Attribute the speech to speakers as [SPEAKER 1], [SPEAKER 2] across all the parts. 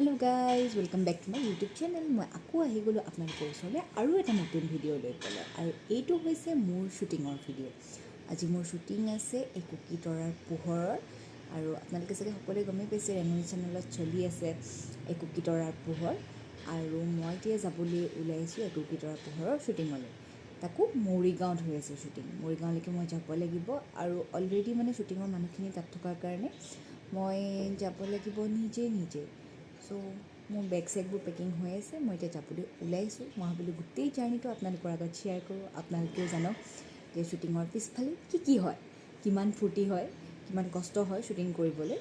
[SPEAKER 1] Hello guys, welcome back to my YouTube channel. মই আকৌ আহি গ'লোঁ আপোনালোকৰ ওচৰলৈ আৰু এটা নতুন ভিডিঅ' লৈ পেলাই আৰু এইটো হৈছে মোৰ শ্বুটিঙৰ ভিডিঅ'। আজি মোৰ শ্বুটিং আছে একুকি তৰাৰ পোহৰৰ আৰু আপোনালোকে চাগে সকলোৱে গমেই পাইছে, ৰেঙনি চেনেলত চলি আছে একুকি তৰাৰ পোহৰ আৰু মই এতিয়া যাবলৈ ওলাইছোঁ একুকি তৰাৰ পোহৰৰ শ্বুটিঙলৈ। তাকো মৰিগাঁৱত হৈ আছে শ্বুটিং। মৰিগাঁৱলৈকে মই যাব লাগিব আৰু অলৰেডি মানে শ্বুটিঙৰ মানুহখিনি তাত থকাৰ কাৰণে মই যাব লাগিব নিজে নিজে। চ' মোৰ বেগ চেগবোৰ পেকিং হৈ আছে, মই এতিয়া যাবলৈ ওলাইছোঁ। মই ভাবিলোঁ গোটেই জাৰ্ণিটো আপোনালোকৰ আগত শ্বেয়াৰ কৰোঁ, আপোনালোকেও জানক যে শ্বুটিঙৰ পিছফালে কি কি হয়, কিমান ফূৰ্তি হয়, কিমান কষ্ট হয় শ্বুটিং কৰিবলৈ।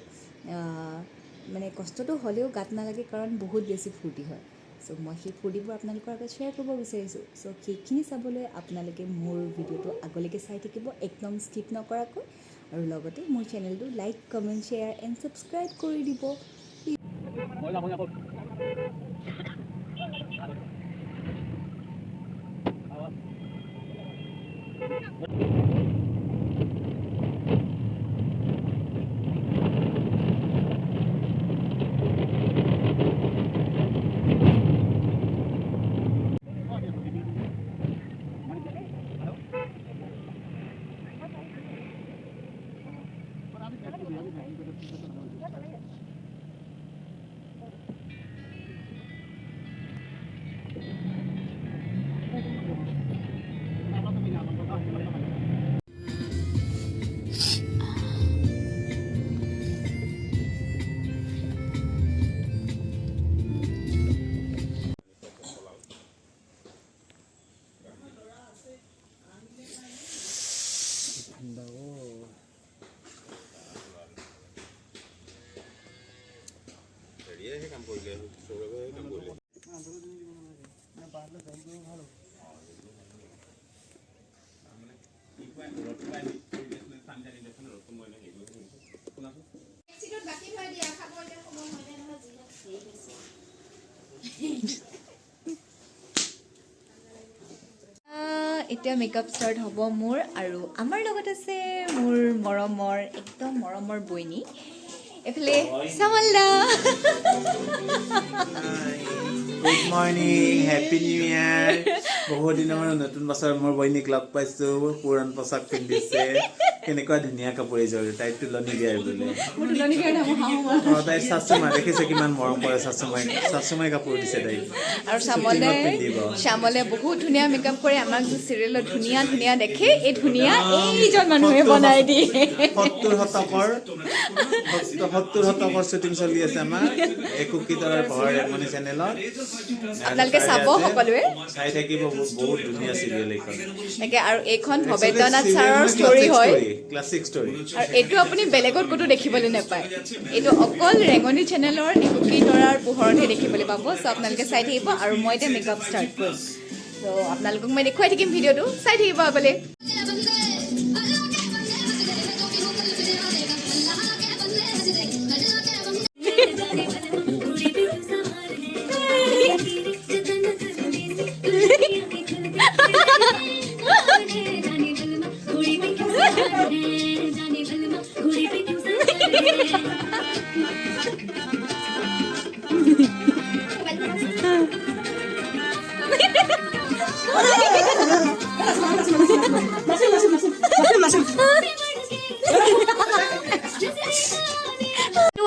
[SPEAKER 1] মানে কষ্টটো হ'লেও গাত নালাগে, কাৰণ বহুত বেছি ফূৰ্তি হয়। চ' মই সেই ফূৰ্তিবোৰ আপোনালোকৰ আগত শ্বেয়াৰ কৰিব বিচাৰিছোঁ। চ' সেইখিনি চাবলৈ আপোনালোকে মোৰ ভিডিঅ'টো আগলৈকে চাই থাকিব, একদম স্কিপ নকৰাকৈ, আৰু লগতে মোৰ চেনেলটো like, comment, share and subscribe কৰি দিব।
[SPEAKER 2] হেৰিয়েহে কাম কৰিলে, সৌৰভেহে কাম কৰিলে।
[SPEAKER 3] চিটত বাকি থৈ দিয়া, খাব এতিয়া সময় হয় নে নহয়, যিহে হেৰি হৈছে।
[SPEAKER 1] এতিয়া মেকআপ ষ্টাৰ্ট হ'ব মোৰ আৰু আমাৰ লগত আছে মোৰ মৰমৰ, একদম মৰমৰ বৈনী, এইফালে শ্যামল দা।
[SPEAKER 4] Good morning, happy new year. বহুত দিনৰ মূৰত নতুন বছৰ মোৰ বহিনীক লগ পাইছো। পুৰাণ পোচাক পিন্ধিছে, কেনেকুৱা ধুনীয়া কাপোৰ এযোৰ। তাইৰ তুলনি বিয়াৰ বোলে।
[SPEAKER 1] মোৰ তুলনি বিয়াৰ নহয়, মোৰ শাহু মা।
[SPEAKER 4] অ, তাইৰ শাশুমা, দেখিছে কিমান মৰম কৰে শাশুমাই। শাশুমাই কাপোৰ দিছে তাইক।
[SPEAKER 1] আৰু শ্যামলে
[SPEAKER 4] শ্বুটিঙত পিন্ধিব।
[SPEAKER 1] শ্যামলে বহুত ধুনীয়া মেকআপ কৰে। আমাক যে চিৰিয়েলত ধুনীয়া ধুনীয়া দেখে, এই ধুনীয়া এইজন মানুহে বনাই দিয়ে।
[SPEAKER 4] 70 শতকৰ শ্বুটিং চলি আছে আমাৰ একুকি তৰাৰ পোহৰ ৰেঙনি চেনেলত।
[SPEAKER 1] আপোনালোকে চাব সকলোৱে।
[SPEAKER 4] চাই থাকিব, বহুত বহুত ধুনীয়া চিৰিয়েল এইখন।
[SPEAKER 1] তাকে, আৰু এইখন ভৱেন্দ্ৰনাথ ছাৰৰ ষ্টৰী হয়।
[SPEAKER 4] Classic story.
[SPEAKER 1] আৰু এইটো আপুনি বেলেগত ক'তো দেখিবলৈ নাপায়। এইটো অকল ৰেঙনি চেনেলৰ একুকি তৰাৰ পোহৰতহে দেখিবলৈ পাব। চ' আপোনালোকে চাই থাকিব আৰু মই এতিয়া মেকআপ ষ্টাৰ্ট কৰিম। চ' আপোনালোকক মই দেখুৱাই থাকিম, ভিডিঅ'টো চাই থাকিব আগলৈ।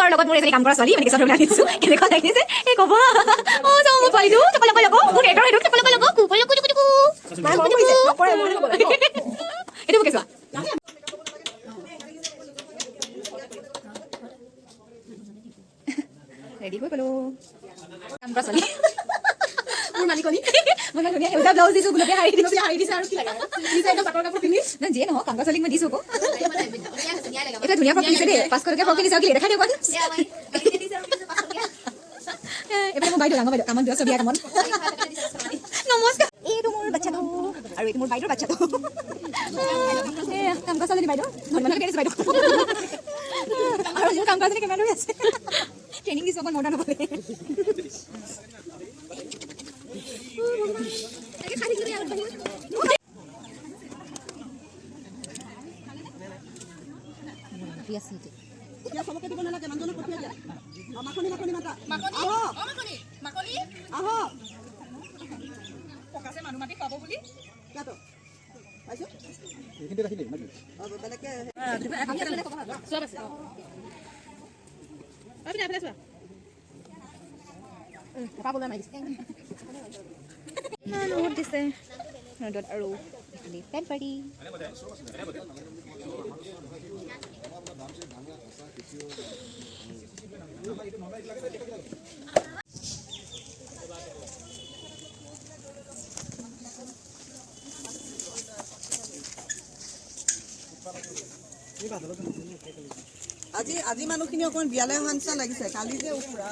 [SPEAKER 1] আৰু লগত মোৰ এজনী কাম কৰা ছোৱালী, মানে কেঁচুৱা ধৰি আনিছোঁ। কেনেকুৱা লাগিছে এই ক'ব। অ' চাওঁ মোৰ পোৱালিটো, চকল লক লক, মোৰ এডৰ সেইটো চকল লক লক কু লক কু কু। এইটো মোৰ কেঁচুৱা। ৰেডি হৈ গ'লো। কাম কৰা ছোৱালী মোৰ মালিকনী। মই ইমান ধুনীয়া সেউজীয়া ব্লাউজ দিছোঁ, গুলপীয়া শাৰী দিছোঁ।
[SPEAKER 5] শাৰী দিছে আৰু কি লাগে? নিজে একদম পাটৰ কাপোৰ পিন্ধি।
[SPEAKER 1] নাই, যিয়ে নহওক, কাম কৰা ছোৱালীক মই দিছোঁ আকৌ। এতিয়া ধুনীয়া ফ্ৰক পিন্ধিছে দেই, 500 টকীয়া ফ্ৰক পিন্ধিছে। আৰু কি লাগে? দেখাই দিয়ক অকণ। এইফালে মোৰ বাইদেউ, ডাঙৰ বাইদেউ, কামত ব্যস্ত, বিয়া কামত। নমস্কাৰ। এইটো মোৰ বাচ্ছাটো আৰু এইটো মোৰ বাইদেউৰ বাচ্ছাটো। এয়া কাম কৰা ছোৱালীজনী বাইদেউ, ধনী মানুহকে দিছোঁ বাইদেউ। আৰু মোৰ কাম কৰাজনী কেমেৰা ধৰি আছে। ট্ৰেইনিং দিছোঁ অকণ মডাৰ্ণ হ'বলৈ। তাকে খাই থাকিলোঁ আৰু।
[SPEAKER 5] এতিয়া চবকে দিব নালাগে, মানুহজনক পঠিয়াই দিয়া। অ, মাখনি, মাখনি মাতা। অ।
[SPEAKER 1] ইমান ৰ'দ দিছে, ৰ'দত আৰু এইফালে পেন পাৰি।
[SPEAKER 5] আজি আজি মানুহখিনি অকণমান বিয়ালৈ অহা নিচিনা লাগিছে। কালি যে উফৰা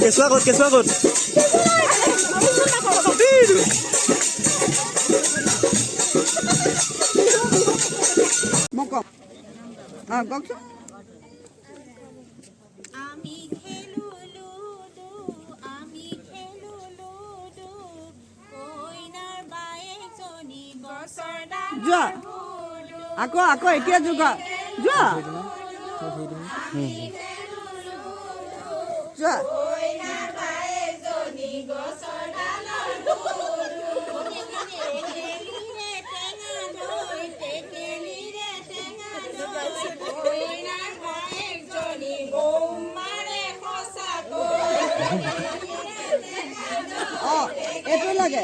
[SPEAKER 6] কেঁচুৱা ক'ত, কেঁচুৱা ক'ত?
[SPEAKER 5] মোক কওক, অঁ কওকচোন।
[SPEAKER 3] আমি খেলো লুডু, আমি খেলো লুডু, কইনাৰ বায়েকজনী গছৰ ডালত
[SPEAKER 5] যোৱা আকৌ আকৌ এতিয়া যোগা যোৱা যোৱা।
[SPEAKER 3] কইনাৰ বায়েকজনী গছৰ ডালত টেকেলিৰে টেঙা দৈ, টেকেলিৰে টেঙা দৈ, কইনাৰ বায়েকজনী বৌ মাৰে সঁচাকৈ।
[SPEAKER 5] অঁ এইটো লাগে।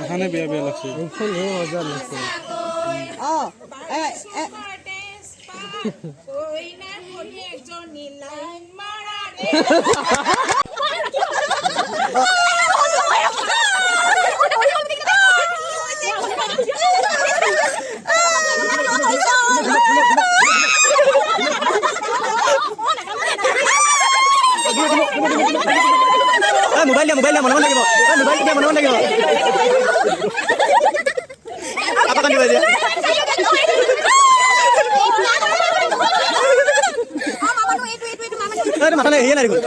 [SPEAKER 2] এখানে বেয়া বেয়া লাগছে।
[SPEAKER 5] অঁ এ এ
[SPEAKER 3] কইনাৰ ভনীয়েকজনী লাইন মাৰা ৰে।
[SPEAKER 6] মোবাইল দিয়া, মোবাইল দিয়া, মনে মনে লাগিব। মোবাইল দিয়া, মনে মনে লাগিব। আকৌ কান্দিব এতিয়া। এইটো মাথা নাই, হেৰিয়ে নাই দেখোন।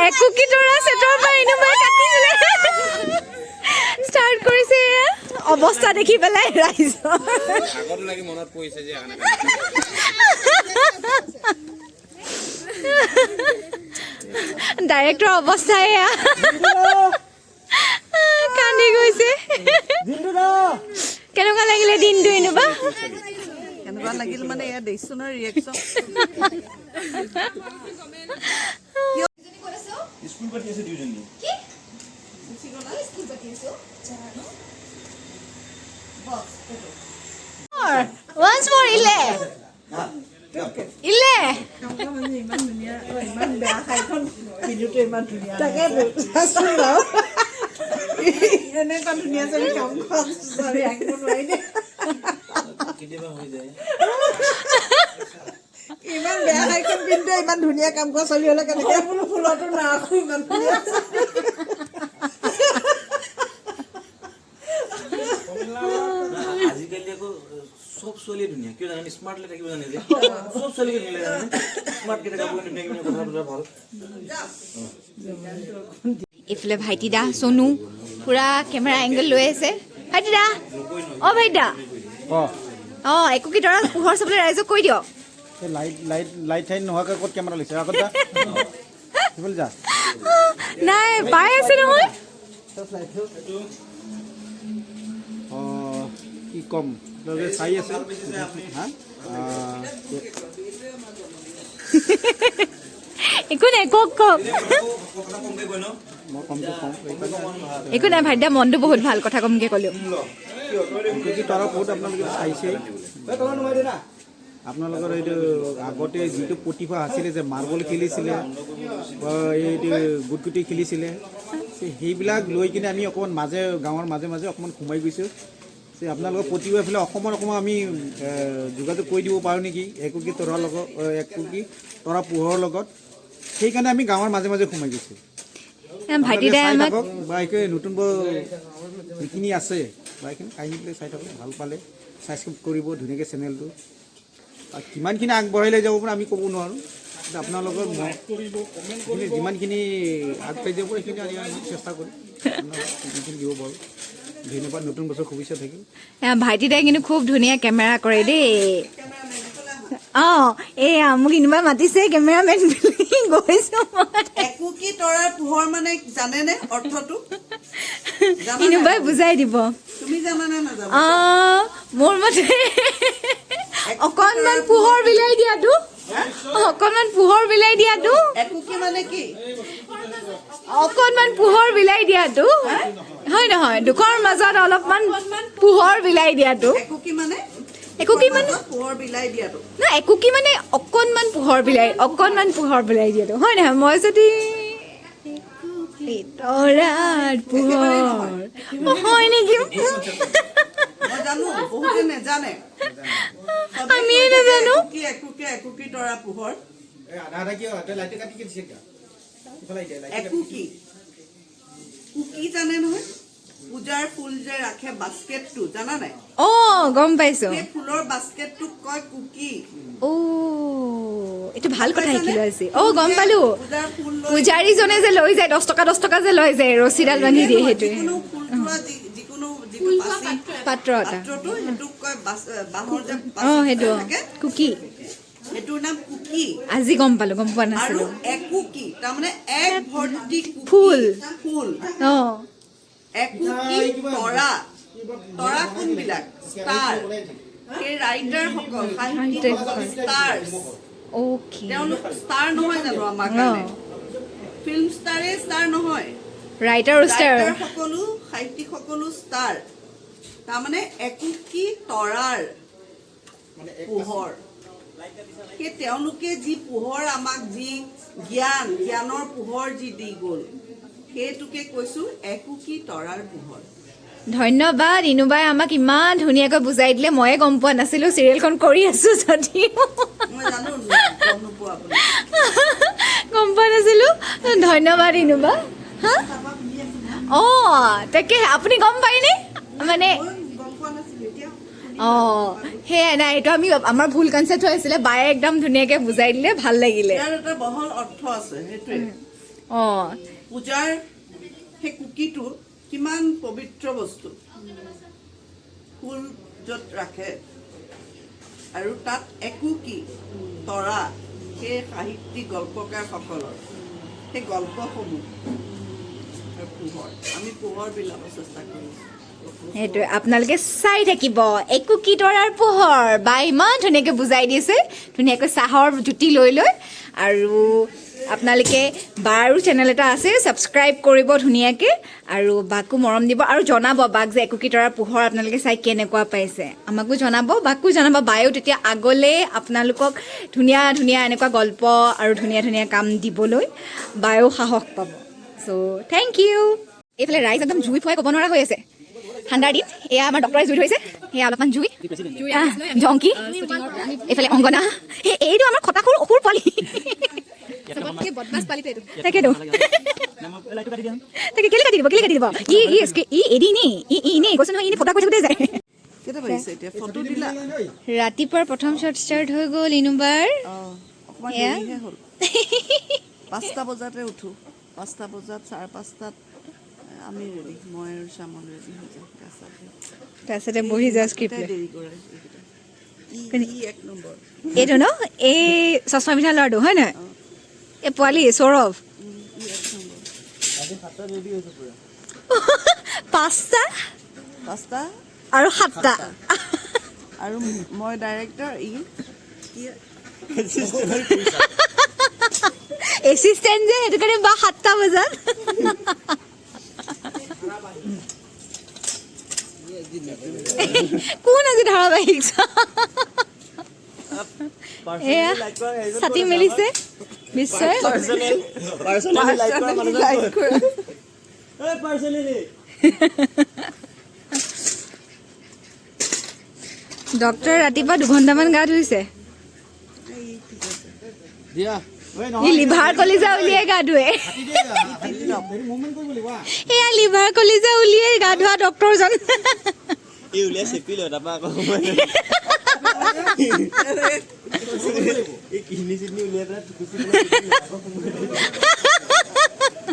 [SPEAKER 3] একুকিতৰা চেটৰ পৰা ইনোভাই কাটিছিলে, ষ্টাৰ্ট কৰিছে। এয়া অৱস্থা দেখি পেলাই ৰাইজৰ
[SPEAKER 2] আগত লাগি মনত পৰিছে যে এখানে
[SPEAKER 3] ডাইৰেক্টৰ অৱস্থা এয়া, কান্দি গৈছে। কেনেকুৱা লাগিলে দিনটো ইনোভা?
[SPEAKER 5] কেনেকুৱা লাগিল মানে এয়া দেখিছোঁ নহয় ৰিয়েকশ্যন।
[SPEAKER 6] স্কুল পাতি আছে দুজনী।
[SPEAKER 3] Once more, ইলে ইলে।
[SPEAKER 5] ইমান বেয়া শাৰীখন পিন্ধোতে ইমান ধুনীয়া তাকে চাচোন বাৰু, এনেকুৱা ধুনীয়া ছোৱালী কাম কৰা ছোৱালী আঁকিব নোৱাৰি দেই।
[SPEAKER 4] কেতিয়াবা হৈ যায়।
[SPEAKER 5] ইমান বেয়া শাৰীখন পিন্ধোতে ইমান ধুনীয়া কাম কৰা ছোৱালী হ'লে কেনেকে বোলো ফুলতো নাৰাখো ইমান ধুনীয়া।
[SPEAKER 4] আজিকালি আকৌ চব ছোৱালীয়ে ধুনীয়া কিয় জানে? স্মাৰ্টলি থাকিব জানে যে চব ছোৱালীকে ধুনীয়া লাগে জানে। স্মাৰ্টকে কাপোৰ ধুনীয়াকে মানে কথা বতৰা ভাল।
[SPEAKER 1] এইফালে ভাইটি দা চনু পুৰা কেমেৰা এংগল লৈ আছে। ভাইটি দা, অ ভাইটি দা, অ একোকি দৰা পোহৰ চাবলৈ ৰাইজক কৈ দিয়ক।
[SPEAKER 4] লাইট লাইট লাইট চাইট নোহোৱাকৈ ক'ত কেমেৰা লৈছে? আগত যা, সেইফালে যা।
[SPEAKER 1] নাই, পাই আছে নহয়।
[SPEAKER 4] অঁ, কি ক'ম, আপোনালোকে চাই আছে। হা,
[SPEAKER 1] একো নাই, কওক কওক।
[SPEAKER 4] মই কমকৈ কওঁ।
[SPEAKER 1] একো নাই ভাইটিদা, মনটো বহুত ভাল, কথা কমকৈ ক'লেও।
[SPEAKER 4] কি তৰা বহুত আপোনালোকে চাইছে। আপোনালোকৰ এইটো আগতে যিটো প্ৰতিভা আছিলে যে মাৰ্বল খেলিছিলে বা এইটো গুটগুটি খেলিছিলে, সেইবিলাক লৈ কিনে আমি অকণমান মাজে গাঁৱৰ মাজে মাজে অকণমান সোমাই গৈছোঁ যে আপোনালোকৰ প্ৰতিভা এইফালে অসমত অকণমান আমি যোগাযোগ কৰি দিব পাৰোঁ নেকি একোকি তৰাৰ লগত, একোকি তৰা পোহৰৰ লগত। সেইকাৰণে আমি গাঁৱৰ মাজে মাজে সোমাই গৈছোঁ।
[SPEAKER 1] ভাইটিদাই
[SPEAKER 4] চাই
[SPEAKER 1] আমাক
[SPEAKER 4] থাকক বা এইখিনি নতুন যিখিনি আছে বা এইখিনি কাহিনীবিলাক চাই থাকক, ভাল পালে ছাবস্ক্ৰাইব কৰিব ধুনীয়াকৈ চেনেলটো। আৰু কিমানখিনি আগবঢ়াই লৈ যাব পাৰে আমি ক'ব নোৱাৰোঁ, কিন্তু আপোনালোকৰ যিমানখিনি আগবাঢ়ি যাব সেইখিনি আমি চেষ্টা কৰিম আপোনালোকক যিখিনি দিব পাৰোঁ। ধন্যবাদ, নতুন বছৰ শুভেচ্ছা থাকিল।
[SPEAKER 1] ভাইটিদাই কিন্তু খুব ধুনীয়া কেমেৰা কৰে দেই। অঁ, এয়া মোক কোনোবাই মাতিছে কেমেৰামেন বুলি, গৈছোঁ মই।
[SPEAKER 5] একোকি তৰাৰ পোহৰ মানে জানেনে অৰ্থটো? জানানে?
[SPEAKER 1] কোনোবাই বুজাই দিব।
[SPEAKER 5] তুমি জানানে নাজানা?
[SPEAKER 1] অঁ, মোৰ মতে অকণমান পোহৰ বিলাই দিয়াটো, অকণমান পোহৰ বিলাই দিয়াটো।
[SPEAKER 5] একোকি মানে কি?
[SPEAKER 1] অকণমান পোহৰ বিলাই দিয়াটো, হয় নহয়? দুখৰ মাজত অলপমান পোহৰ বিলাই দিয়াটো।
[SPEAKER 5] একোকি মানে?
[SPEAKER 1] একোকি মানে
[SPEAKER 5] পোহৰ বিলাই দিয়াটো।
[SPEAKER 1] না, একোকি মানে অকণমান পোহৰ বিলাই, অকণমান পোহৰ বিলাই দিয়াটো, হয় নহয়? মই যদি তৰাৰ পোহৰ হয় নেকি?
[SPEAKER 5] মই জানো, বহুতে নেজানে।
[SPEAKER 1] আমিয়ে নাজানো।
[SPEAKER 5] একোকি একোকি একোকি তৰা পোহৰ।
[SPEAKER 4] আধা আধা কিয় লাইটটো কাটি দিছে?
[SPEAKER 5] একোকি কুকি জানে নহয়? পূজাৰ ফুল যে ৰাখে বাস্কেটটো, জানা নাই?
[SPEAKER 1] অ, গম পাইছো।
[SPEAKER 5] সেই ফুলৰ বাস্কেটটোক কয় কুকি।
[SPEAKER 1] অ, এইটো ভাল কথা শিকিলো আজি। অ, গম পালো।
[SPEAKER 5] পূজাৰ ফুল লৈ
[SPEAKER 1] পূজাৰীজনে যে লৈ যায়, 10 টকা 10 টকা যে লৈ যায়, ৰছীডাল বান্ধি দিয়ে, সেইটোৱে।
[SPEAKER 5] যিকোনো ফুল থোৱা যিকোনো যিটো পাচি
[SPEAKER 1] পাত্ৰ এটা,
[SPEAKER 5] পাত্ৰটো, সেইটোক কয় বাঁহৰ যে
[SPEAKER 1] অ,
[SPEAKER 5] পাচি
[SPEAKER 1] সেইটো
[SPEAKER 5] থাকে,
[SPEAKER 1] কুকি।
[SPEAKER 5] সেইটোৰ নাম কুকি।
[SPEAKER 1] আজি গম পালো, গম পোৱা
[SPEAKER 5] আৰু
[SPEAKER 1] নাছিলো।
[SPEAKER 5] একোকি তাৰমানে এক ভৰ্তি কুকি,
[SPEAKER 1] ফুল।
[SPEAKER 5] ফুল।
[SPEAKER 1] অ।
[SPEAKER 5] একোকি তৰা, তৰা কোনবিলাক? ষ্টাৰ। সেই ৰাইটাৰ সকল, সাহিত্যিকসকল ষ্টাৰ্ছ।
[SPEAKER 1] অ'কে।
[SPEAKER 5] তেওঁলোক ষ্টাৰ নহয় জানো আমাৰ কাৰণে? ফিল্ম ষ্টাৰে ষ্টাৰ নহয়।
[SPEAKER 1] Writer star.
[SPEAKER 5] ৰাইটাৰ সকলো, সাহিত্যিক সকলো ষ্টাৰ। তাৰমানে একোকি তৰাৰ পোহৰ, সেই তেওঁলোকে যি পোহৰ আমাক, যি জ্ঞান, জ্ঞানৰ পোহৰ যি দি গ'ল, সেইটোকে কৈছো একোকি তৰাৰ পোহৰ।
[SPEAKER 1] ধন্যবাদ ইনুবাই, আমাক ইমান ধুনীয়াকৈ বুজাই দিলে। ময়ে গম পোৱা নাছিলো, চিৰিয়েলখন কৰি আছো যদিও।
[SPEAKER 5] মই জানো গম নোপোৱা আপুনি।
[SPEAKER 1] গম পোৱা নাছিলো। ধন্যবাদ ইনুবা। হা, অঁ, তাকে আপুনি গম পায়নে মানে?
[SPEAKER 5] মই গম পোৱা নাছিলো, এতিয়া
[SPEAKER 1] অঁ, সেয়াই। নাই, এইটো আমি আমাৰ ভুল কনচেপ্ট হৈ আছিলে, বায়ে একদম ধুনীয়াকৈ বুজাই দিলে, ভাল লাগিলে।
[SPEAKER 5] ইয়াৰ এটা বহল অৰ্থ আছে, সেইটোৱে। পূজাৰ সেই কুকিটো কিমান পবিত্ৰ বস্তু, ফুল য'ত ৰাখে আৰু তাত একোকি তৰা, সেই সাহিত্যিক গল্পকাৰসকলৰ সেই গল্পসমূহ আৰু পোহৰ, আমি পোহৰ বিলাব চেষ্টা কৰিছোঁ।
[SPEAKER 1] সেইটোৱে, আপোনালোকে চাই থাকিব একোকি তৰাৰ পোহৰ। বা ইমান ধুনীয়াকৈ বুজাই দিছে, ধুনীয়াকৈ চাহৰ জুতি লৈ লৈ। আৰু আপোনালোকে বাৰো চেনেল এটা আছে, ছাবস্ক্ৰাইব কৰিব ধুনীয়াকৈ আৰু বাকো মৰম দিব আৰু জনাব বাক যে একোকি তৰাৰ পোহৰ আপোনালোকে চাই কেনেকুৱা পাইছে। আমাকো জনাব, বাকো জনাব। বায়েও তেতিয়া আগলৈ আপোনালোকক ধুনীয়া ধুনীয়া এনেকুৱা গল্প আৰু ধুনীয়া ধুনীয়া কাম দিবলৈ বায়েও সাহস পাব। চ' thank U. এইফালে ৰাইজ একদম জুই ফুৱাই ক'ব নোৱাৰা হৈ আছে। ঠাণ্ডাৰ দিন, এয়া আমাৰ ডক্টৰে জুই ধৰিছে, সেয়া অলপমান জুই। জংকী, এইফালে অংগনা, এইটো আমাৰ খটাসুৰ অসুৰ পোৱালি। তাকেতো, তাকে কেলে কাটি দিব, কেলে কাটি দিব? ই ই ই এদি এনেই ই ই এনেই কৈছো নহয়, এনেই ফটা কৈ থাকোঁতে যায়।
[SPEAKER 5] কেইটা বাজিছে এতিয়া? ফটো দিলা?
[SPEAKER 1] ৰাতিপুৱাৰ প্ৰথম শ্বট ষ্টাৰ্ট হৈ গ'ল ইনুবাৰ।
[SPEAKER 5] অকণমান
[SPEAKER 1] এয়া?
[SPEAKER 5] দেৰিহে হ'ল। 5টা বজাতে উঠোঁ, 5টা বজাত, 5:30ত আমি ৰেডি, মই আৰু শ্যামল ৰেডি হৈ যাওঁ, গা চা ধুই।
[SPEAKER 1] তাৰপিছতে বহি যাওঁ স্ক্ৰিপ্ট
[SPEAKER 5] এইকেইটাই দেৰি কৰে এইকেইটাই।
[SPEAKER 3] এইটো ন, এই চশমা পিন্ধা ল'ৰাটো হয় নহয়? এই পোৱালি সৌৰভ। পাঁচটা
[SPEAKER 5] পাঁচটা
[SPEAKER 3] আৰু সাতটা
[SPEAKER 5] আৰু মই ডাইৰেক্টৰ, ই
[SPEAKER 3] এছিষ্টেণ্ট যে, সেইটো কাৰণে বা 7টা বজাত। কোন আজি ধাৰাবাহিক? এয়া ছাতি মেলিছে নিশ্চয়। ডক্টৰ ৰাতিপুৱা 2 ঘণ্টামান গা ধুইছে। ই লিভাৰ কলিজা উলিয়াই গা ধুৱে। এয়া লিভাৰ কলিজা উলিয়াই গা ধোৱা ডক্টৰজন।
[SPEAKER 6] এই উলিয়াই চেপি লয়, তাৰপৰা আকৌ এই কিডনি চিডনি উলিয়াই পেলাই থুকুচি পেলাই চেপি লয়, আকৌ সোমোৱাই দিয়ে।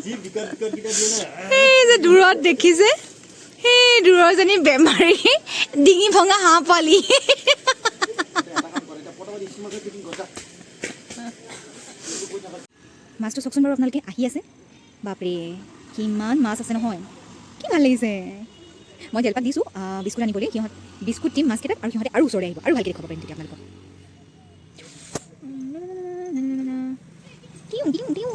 [SPEAKER 6] যি বিকট বিকট কেইটা দিয়ে ন।
[SPEAKER 3] সেই যে দূৰত দেখিছে, সেই দূৰৰজনী বেমাৰী ডিঙি ভঙা হাঁহ পোৱালি। মাছটো চাওকচোন বাৰু আপোনালোকে, আহি আছে। বাপৰে, কিমান মাছ আছে নহয়, কি ভাল লাগিছে। মই জেলপাক দিছোঁ বিস্কুট আনিবলৈ। সিহঁত বিস্কুট দিম মাছকেইটাক আৰু সিহঁতে আৰু ওচৰলৈ আহিব আৰু ভালকৈ দেখুৱাব পাৰিম তেতিয়া আপোনালোকক। টিউ টিউ টিউ।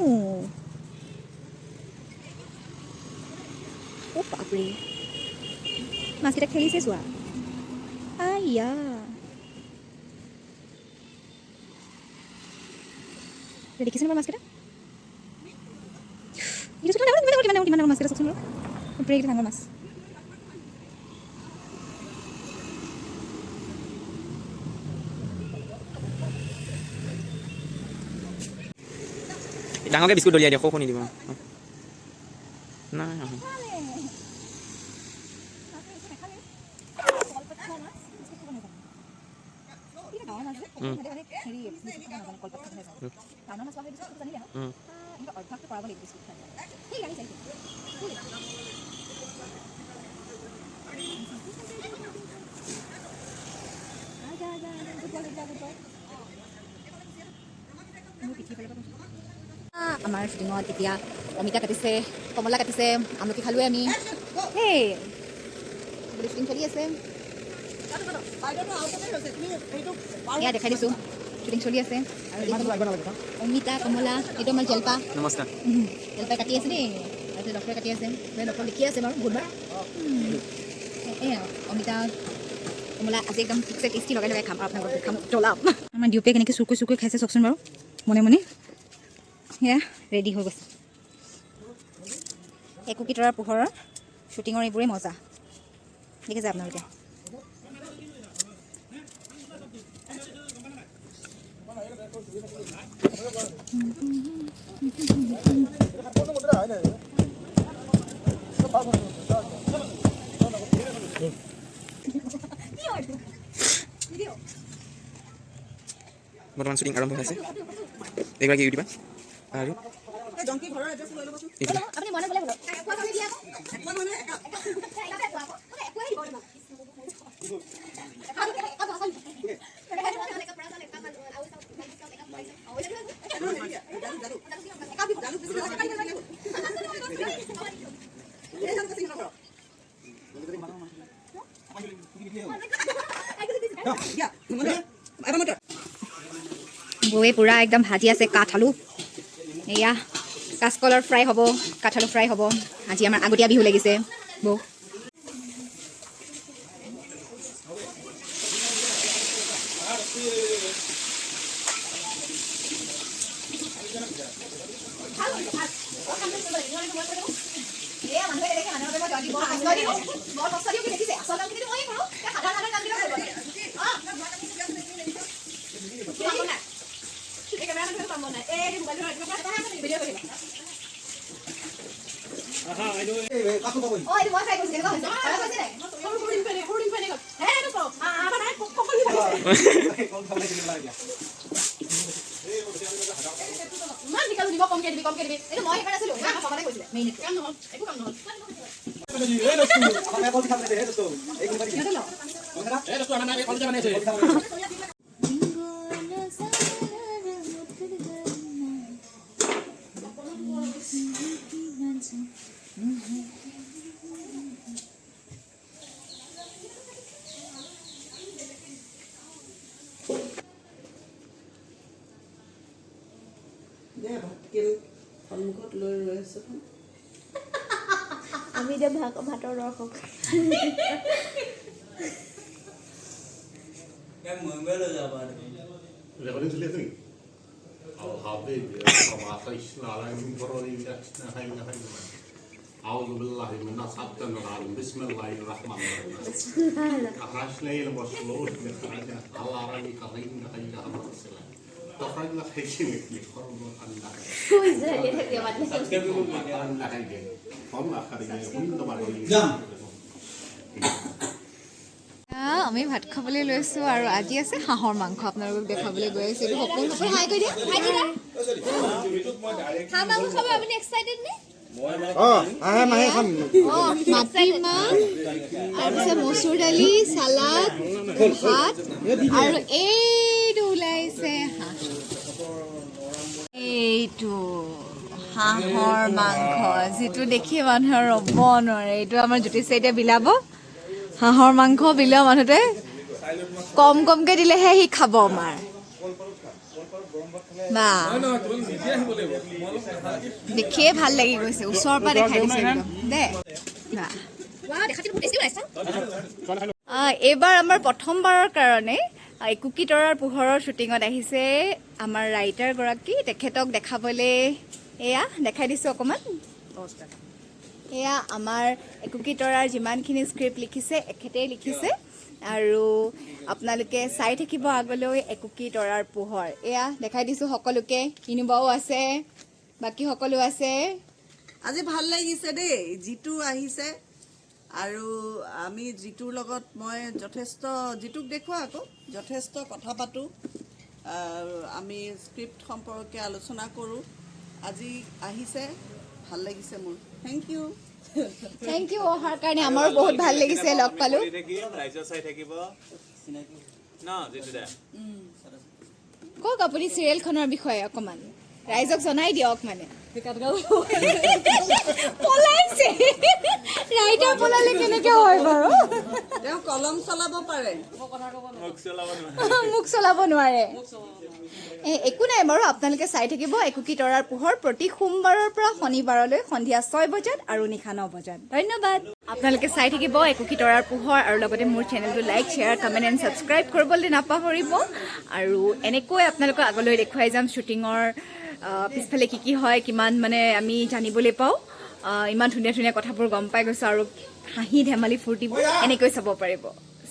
[SPEAKER 3] অ' বাপৰে, মাছকেইটা খেলিছে চোৱা। আইয়া, দেখিছেনে বাৰু মাছকেইটা? এইটো কিমান ডাঙৰ, কিমান ডাঙৰ, কিমান ডাঙৰ, কিমান ডাঙৰ মাছকেইটা চাওকচোন বাৰু। বাপৰে, এইকেইটা ডাঙৰ মাছ।
[SPEAKER 6] ডাঙৰকৈ বিস্কুট দলিয়াই দিয়ক, সৰু নিদিব। নাই।
[SPEAKER 3] আমাৰ শ্বুটিঙত এতিয়া অমিতা কাটিছে, কমলা কাটিছে, আমলখি খালোৱে আমি। সেই বোলে শ্বুটিং চলি আছে। এয়া দেখাই দিছোঁ, শ্বুটিং চলি আছে আৰু এইখিনি অমিতা, কমলা। এইটো আমাৰ জলপা।
[SPEAKER 6] নমস্কাৰ।
[SPEAKER 3] জলপাই কাটি আছে দেই আৰু ডক্টৰে কাটি আছে। ডক্টৰ লিখি আছে বাৰু বহুতবাৰ। এয়া অমিতা, কমলা আজি একদম ঠিকছে টেষ্টি লগাই লগাই খাম আৰু আপোনালোকক খাম জ্বলাম। আমাৰ ডিউপে কেনেকৈ চুৰকৈ চুৰকৈ খাইছে চাওকচোন বাৰু মনে মনে। সেয়া ৰেডি হৈ গৈছে। একুকি তৰাৰ পোহৰৰ শ্বুটিঙৰ এইবোৰেই মজা, দেখিছে আপোনালোকে।
[SPEAKER 6] বৰ্তমান শ্বুটিং আৰম্ভ হৈছে। এগৰাকী ইউটিউবাৰ আৰু এইফালে
[SPEAKER 3] আপুনি মনে গ'লে হ'ব। বৌয়ে পূৰা একদম ভাজি আছে কাঠ আলু। এয়া কাচকলৰ ফ্ৰাই হ'ব, কাঠ আলু ফ্ৰাই হ'ব। আজি আমাৰ আগতীয়া বিহু লাগিছে বৌ।
[SPEAKER 5] দে ভাতকেল সন্মুখত লৈ ৰৈ আছোঁ।
[SPEAKER 1] আমি এতিয়া ভাতৰ দৰ্শক।
[SPEAKER 7] ৰেকৰ্ডিং চলি আছে নেকি? أعوذ بالله من الشيطان الرجيم بسم الله الرحمن الرحيم
[SPEAKER 3] আমি ভাত খাবলৈ লৈছোঁ আৰু আজি আছে হাঁহৰ মাংস। আপোনালোকক দেখাবলৈ গৈ আছোঁ। এইটো সপোন সপোন, হাই কৈ দিয়া। হাঁহ মাংস খাব আপুনি এক্সাইটেড নে?
[SPEAKER 4] অঁ, হাঁহে মাহে খাম।
[SPEAKER 3] অঁ, মাটিমাহ, তাৰপিছত মচুৰ দালি, চালাড, ভাত আৰু এইটো ওলাইছে হাঁহ। এইটো হাঁহৰ মাংস, যিটো দেখি মানুহে ৰ'ব নোৱাৰে। এইটো আমাৰ জ্যোতিষে এতিয়া বিলাব। হাঁহৰ মাংস বিলোৱা মানুহটোৱে কম কমকৈ দিলেহে সি খাব। আমাৰ বা দেখিয়ে ভাল লাগি গৈছে। ওচৰৰ পৰা দেখাই দিছে একদম দেই। বাহ, এইবাৰ আমাৰ প্ৰথমবাৰৰ কাৰণে কুকি তৰাৰ পোহৰৰ শ্বুটিঙত আহিছে আমাৰ ৰাইটাৰগৰাকী। তেখেতক দেখাবলৈ এয়া দেখাই দিছোঁ অকণমান। এয়া আমাৰ একুকি তৰাৰ যিমানখিনি স্ক্ৰিপ্ট লিখিছে, এখেতেই লিখিছে। আৰু আপোনালোকে চাই থাকিব আগলৈ একুকি তৰাৰ পোহৰ। এয়া দেখাই দিছোঁ সকলোকে। ইনুবাও আছে, বাকী সকলো আছে।
[SPEAKER 5] আজি ভাল লাগিছে দেই, জিতু আহিছে আৰু আমি জিতুৰ লগত মই যথেষ্ট, জিতুক দেখুৱা আকৌ, যথেষ্ট কথা পাতোঁ। আমি স্ক্ৰিপ্ট সম্পৰ্কে আলোচনা কৰোঁ। আজি আহিছে, ভাল লাগিছে মোৰ। Thank U.
[SPEAKER 3] Thank U অহাৰ কাৰণে। আমাৰো বহুত ভাল লাগিছে, লগ পালোঁ।
[SPEAKER 2] ৰাইজে চাই থাকিব ন জিতু দা।
[SPEAKER 3] কওক আপুনি চিৰিয়েলখনৰ বিষয়ে অকণমান ৰাইজক জনাই দিয়ক। মানে পলাইছে, ৰাইটাৰ পলালে কেনেকে হয় বাৰু?
[SPEAKER 5] তেওঁ কলম চলাব পাৰে।
[SPEAKER 2] মোক চলাব নোৱাৰে।
[SPEAKER 3] মোক চলাব নোৱাৰে। একো নাই বাৰু, আপোনালোকে চাই থাকিব একুকি তৰাৰ পোহৰ প্ৰতি সোমবাৰৰ পৰা শনিবাৰলৈ সন্ধিয়া 6 বজাত আৰু নিশা 9 বজাত। ধন্যবাদ। আপোনালোকে চাই থাকিব একুকি তৰাৰ পোহৰ আৰু লগতে মোৰ চেনেলটো like, share, comment and subscribe কৰিবলৈ নাপাহৰিব। আৰু এনেকৈ আপোনালোকক আগলৈ দেখুৱাই যাম শ্বুটিঙৰ পিছফালে কি কি হয়, কিমান মানে আমি জানিবলৈ পাওঁ। ইমান ধুনীয়া ধুনীয়া কথাবোৰ গম পাই গৈছোঁ আৰু হাঁহি ধেমালি ফূৰ্তিবোৰ এনেকৈ চাব পাৰিব।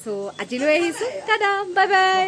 [SPEAKER 3] চ' আজিলৈ আহিছোঁ, টাটা, বাই বাই।